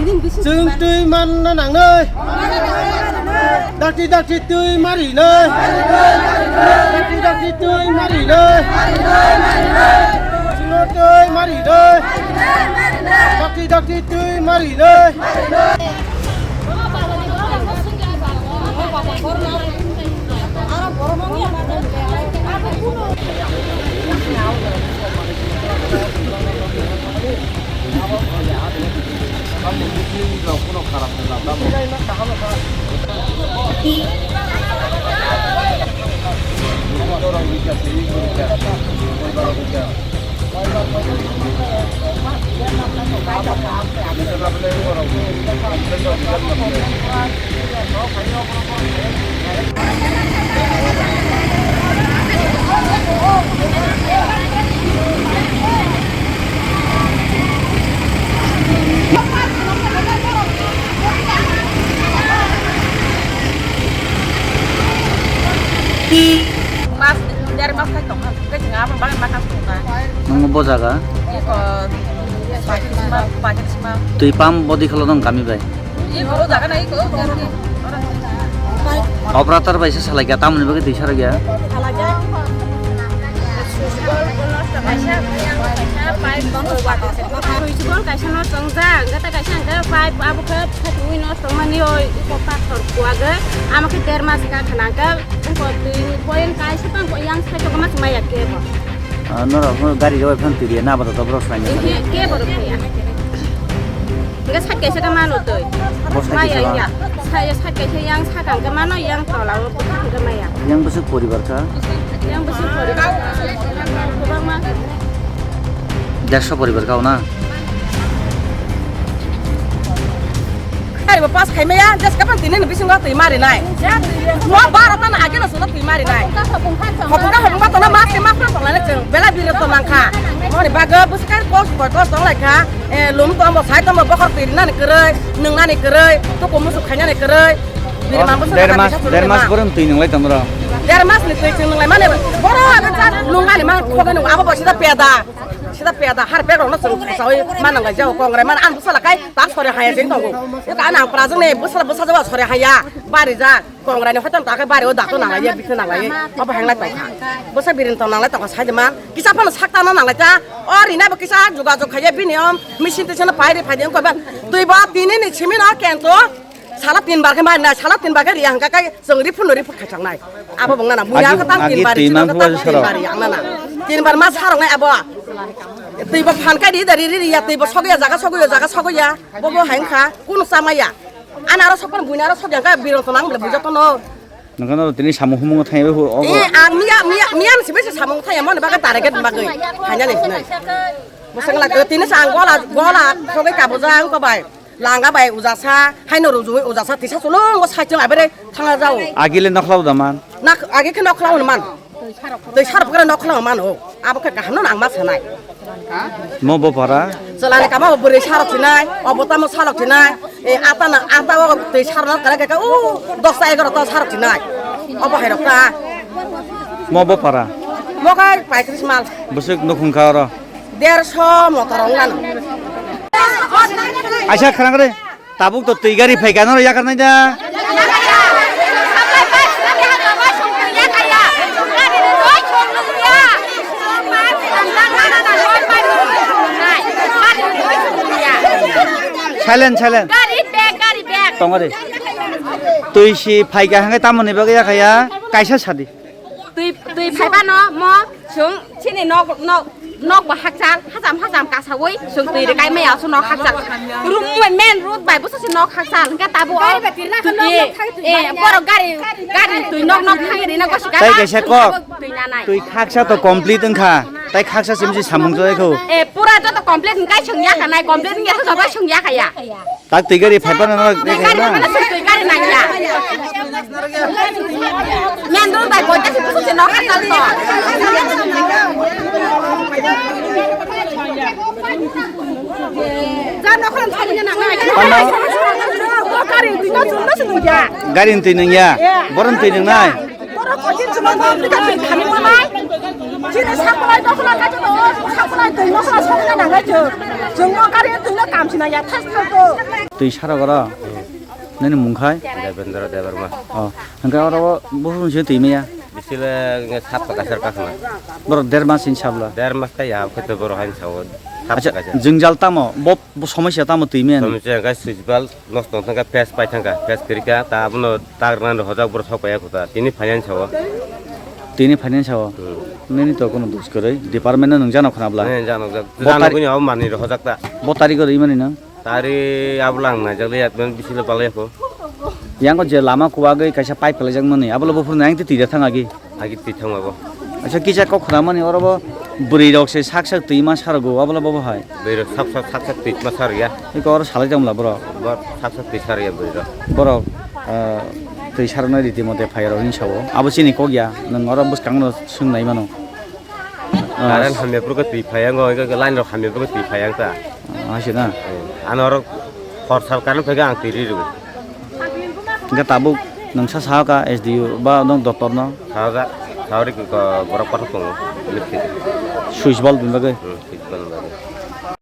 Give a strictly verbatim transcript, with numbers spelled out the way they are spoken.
Chwng twi manna nangnai. Dakti dakti twi marinai. Dakti dakti twi marinai. Chwng twi marinai. Dakti dakti twi marinai. Mas, der mas khai tong, khai tong, abo bagwi ma khai tong. Nung bo jaga? Iko, Pakistan, Pakistan. Twi pam bodi khalo nung kami bai? Iko jaga na iko. Operator bai se salai kya, tamoni bagwi twi sarok ya? Switch board kaisa no tong jak, gata kaisa hwnkhe pipe abo khe phatwi no tongmani oi, iko pathor kuwagwi, amo khe der mas ka khana hwnkhe, iko twi ni point kaisa tong yang side o mas maya kebo. Ah, norok no gari rw phan twi riya na, abo to borok swlai na. Ehe, kebo rw phaiya. Hingke side kaisa khe mano twi. Bo side kaisa maya ba? Ya. Side, side kaisa yang sakang khe mano, yang tola o hingke maya. Yang bwswk poribar kha? Yang bwswk poribar kha. Kwbangma. Dersho poribar kha o na? Kari bo pass khai maya, just kapan tini ni bisingo twi mari nai. Mo bara tan age no suno twi mari nai. Hopung ka hopung ba tono mas ke mas tong lai chwng. Bela biro to nang kha. Moni bago bwswk kari kos kos tong lai kha. Eh, lum tomo, sai tomo, bokhor twi rinani kwrwi, nwngnani kwrwi, tuku musuk khainani kwrwi. Biri Oh, mambo der sana mas, bisa der mas turun borom twi nwnglai tongro. Der mas ni twi chwng nwnglai mane, boro abo cha nwngnani mang khogwi nwngo, abo bo sida peda. Sida peda, har pek rokno chwng sawi manang lai jao, kongrai man, ang bwsala kai, tak sore haya jeng tongo. Eka nang prajwk ni bwsala bwsa jawa sore haya, bari jak. Kongrai ni hoiton ta khe bari o dakto nang lai ya, bikhe nang lai ya. Obo hang lai tong kha. Bwsa birin tong nang lai tong kha, sai de man. Kisa phano sak tano nang lai ta. O rina bo kisa jogajog khai ya bini om. Machine twi sano pai ri phai de wng kha ba. Twi bo tini ni simi no kento. Sala tin bar khe mari nai, sala tin bar khe ri ya hwnkha khe chwng ri phunu ri phuk khai chang nai. Abo bo nana muya Agi, kha tang agi tin bar twi ri man chwng phua kha tang soro. Tin bar ya nana. Tin bar ma sarok nai abo. Twi bo phan kai ri da ri ri ri ya, twi bo sogwi ya, jaga sogwi ya, jaga sogwi ya. Bo bo hai wngkha, kunu chama ya. Ani aro sokphano buini aro sok ya, hwnkhe birong tong nang bwle bujo tono. Nokha no tini samung humung thangwi hu, ogo. Eh, ang miya, miya, miya ni simi se samung thangya, moni bagwi target bagwi. Hanya ni sinai. Bwswk la tini sa ang gola, gola, sogwi kabuja ang ko bai. Langa bai ujasa, haino rujui ujasa, tisa sulung o saichung abere thanga jao. Agile nokhla da man. Nak, agi khe nokhla man. Twi sarok pore nokhla man o. Abo khe kaham no nang ma sanai. Mo bo para. Chalani kama bo bwrwi sarok sinai, obo tamo sarok sinai. E ata na, ata o twi sarok na kare kare o dosta egarota sarok sinai. Obo hai rok ta. Mo bo para. Mo kai paitris mal. Bwswk nukhung kha oro. Derso motor ong nang. Aisa khrang re. Tabuk to twi gari phai kha, norok yakar nai da. Silent, silent. Gari bag, gari bag. Tong ari. Twi si phai kha hwnkhai tamoni bagwi ya kha ya, kaisa sadi. Twi, twi phai phano mo chwng chini nok, nok, nok bo hakchal, hacham, hacham kasawi chwng twi rwkai maya, so nok hakchal. Room, main road bai bwsa se nok hakchal, hwnkhe tabuk o twi, eh, borok gari, gari twi nok, nok thangwi rina gosi gari. Tai kaisa kok, twi nanai. Twi khaksa to complete wngkha, tai khaksa simsi samung jai kho. Eh, pura joto complete wngkai chwng yakha nai, complete wngya khe joto chwng yakha ya. Tak twi gari phai phano no. Twi gari phano twi gari nangya. Main road bai boita se busu se nok hakal to. Ja nok ran thani na ngai. Gari twi no chun no se nungya. Gari twi nungya. Borom twi nungnai. Borok kochir chuma bom tika twi khani manai. Chini sakulai dokhla kaisa tongo, sakulai twi mosla sokna nangai chwng. Chwng no kari twi no kam sina ya thas thas ko. Twi sara gora. Nini mung khai? Devendra Debbarma. Oh, hingke oro bo phung se twi maya. Bisile nge sat taka ser kakna. Boro der mas in sabla. Der mas ta ya khe to boro hain sawo. Sat Acha, taka ser. Jwngjal tamo, bo, bo somosya tamo twi maya ni? Somosya ga switch bulb. Nosto wngkha, face pai thangkha, face kwrwikha, ta abono tagrwna hojak borok sok paiya kho ta, tini finance o. Tini finance o? Hmm. Nini to kono dos kwrwi, department no nung jano khna bla? Ne, jano jak. Bo Jano tari- kuni abo manwi rok hojak ta. Bo tari kwrwi mani no? Tari abo lang naijak le, admin bisi le balai kho. Yang ko je lama kuwagwi kaisa pipe kwlaijak mani, abo le buphuru nang twi twi da thang agi. Agi twi thangma bo. Acha, kisa kok khna mani oro bo bwrwi rok se sak sak twi ma sarogo, abo le bo bo hai. Bwrwi rok sak sak, sak sak twi ma sar ya. Iko oro salai tongla borok. Bo sak sak twi sar ya bwrwi rok. Borok, ah, twi sarnai riti mote phai rok hinwi sao. Abo chini kok ya, nwng oro bwskang no swng nai mano. Ah, Current hamya phuru khe twi phai yang, iko line rok hamya phuru khe twi phai yang ta. Ah, hai se na? Eh, ano oro hor sal current phai khe ang twi ri rw. Hingke tabuk nwng sa sahaka S D O ba nwng doctor no? Sahaka, sahori ko borok kothok tongo, electric. Switch bulb ni bagwi? Hmm, switch bulb ni bagwi.